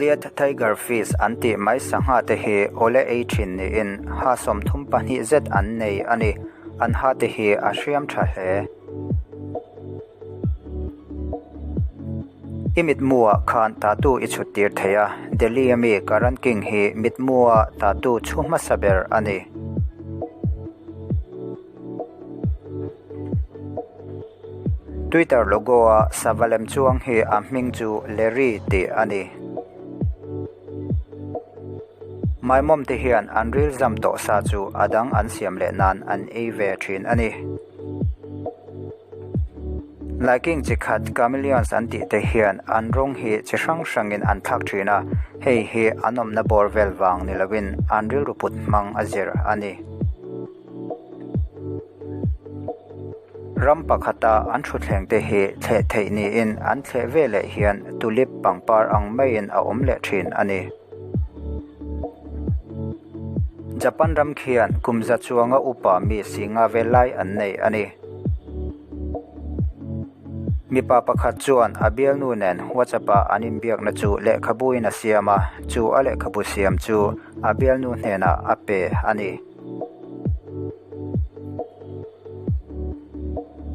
Goliath Tiger Fish an tih mai sangha te hi awle ei thin niin ha 32 zet an nei a ni. An ha te hi a hriam tha hle. I mitmuah khan tattoo i chhut tir thei a, Delhi a mi Karan King hi mitmua tattoo chhu hmasa ber a ni. Twitter logo a sava lem chuang hi a hming chu Larry tih a ni. Maimawm te hian an ril zam tawh sa chu a dang an siam leh nan an ei ve thin a ni. Laiking chi khat chameleons an tih te hian an rawng hi chi hrang hrangin an thlak thin a, hei hi an awmna bawr vel vang ni lovin an rilru put hmang a zir a ni. Ram pakhata an thutthleng te hi thleh theih niin an thleh veleh hian tulip pangpar ang maiin a awm leh thin a ni. Japan ram khian kum za chuanga upa mi singa vel lai an nei a ni. Mipa pakhat chuan a bialnu nen WhatsApp ah an inbiakna chu lehkhabuin a siam a, chu a lehkhabu siam chu a bialnu hnenah a pe a ni.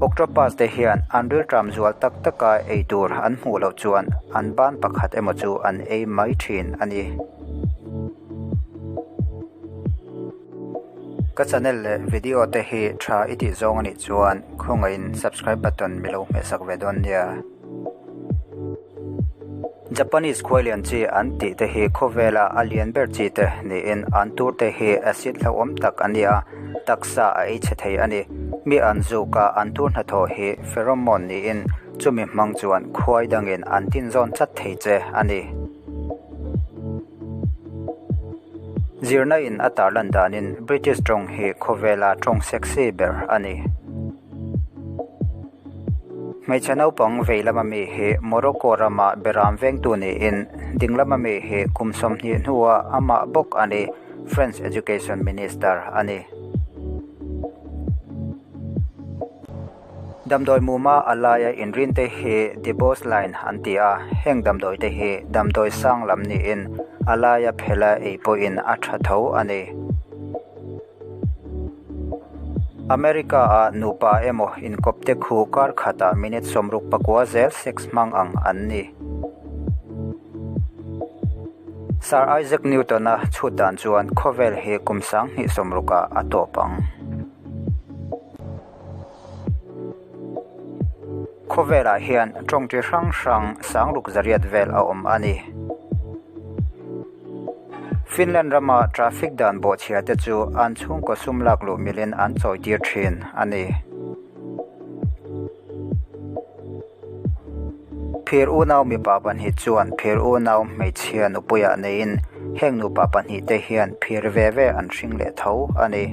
Octopus te hian an rilṭam zual tak taka ei tur an hmuh loh chuan an ban pakhat emaw chu an ei mai thin a ni. Ka channel leh video te hi tha i tih zawng a nih chuan khawngaihin subscribe button mi lo hmehsak ve dawn nia. Japanese khuai lian chi an tih te hi khawvela a lian ber chi te niin an tur te hi acid hlauhawm tak a ni a, taksa a ei chhe thei a ni. Mi an zuk a an tur hnathawh hi pheromone niin chumi hmang chuan khuai dangin an tinzawn chat thei che a ni. Zirna in a tarlan danin British tawng hi khawvela tawng sexy ber a ni. Hmeichhe naupang vei lama mi hi Morocco rama beram vengtu niin ding lama mi hi kum 20 hnuah amah bawk a ni, French Education Minister a ni. Damdawi muma a laia inrin te hi Dibos line an ti a, heng damdawi te hi damdawi sang lam niin a laia phela ei pawhin a tha tho a ni. America a nupa emaw inkawp te khu kar khatah minute 69 zel sex hmang ang an ni. Sir Isaac Newton-a chhut dan chuan khawvel hi kum 2060 ah a tawp ang. Khawvelah hian tawng chi hrang hrang 600 vel a awm a ni. Finland rama traffic dan bawhchhia te chu an chhungkaw sum lak luh milin an chawi tir thin a ni. Phir unau mipa pahnih chuan phir unau hmeichhia nupuiah neiin heng nupa pahnih te hian phir ve ve an hring leh tho a ni.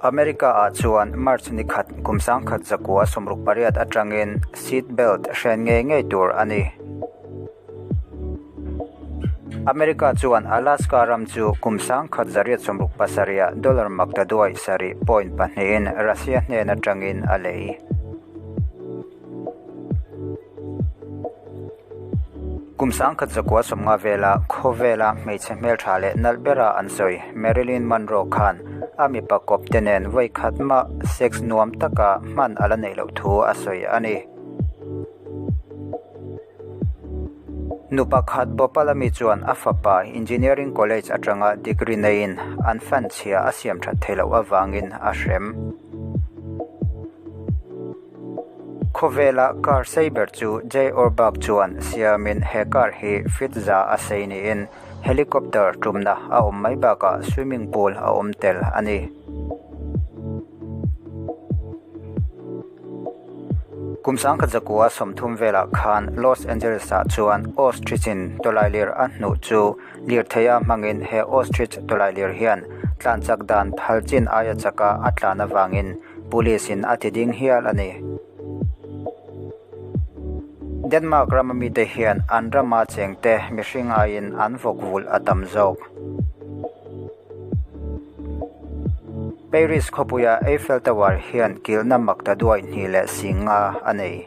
America ah chuan March ni khat kum 1968 atangin seat belt hren ngei ngei tur a ni. America chuan Alaska ram chu kum 1967 dollar maktaduai sarih point pahnihin Russia hnen atangin a lei. Kum 1950 vela khawvela hmeichhe hmeltha leh nalh bera an sawi Marilyn Monroe khan a mipa kawp te nen vawi khat mah sex nuam taka hman a la neih loh thu a sawi a ni. Nu pakhat Bhopal ami chuan a fapa Engineering College atanga degree neiin an fan chhia a siam that theih loh avangin a hrem. Khawvela car sei ber chu Jay Orbach chuan siamin he car hi feet za a sei niin helicopter tumna a awm mai bakah swimming pool a awm tel a ni. Kum 1930 velah khan Los Angeles ah chuan ostrich in tawlailir a hnuh chu lirtheia hmangin he ostrich tawlailir hian tlan chak dan phal chin aia chaka a tlan avangin Police in a ti ding hial a ni. Denmark rama mite hian an rama chengte mihring aiin an vawk vulh a tam zawk. Paris khawpuia Eiffel Tower hian kilhna makta duai hnih leh 50 a nei.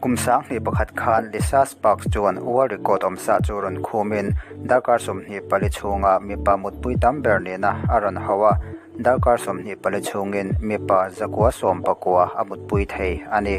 Kum 2001 khan Lisa Sparks chuan world record awmsa chu rawn khumin darkar 24 chhunga mipa mutpui tam ber nihna a rawn hauh a, darkar 24 chhungin mipa 919 a mutpui thei a ni.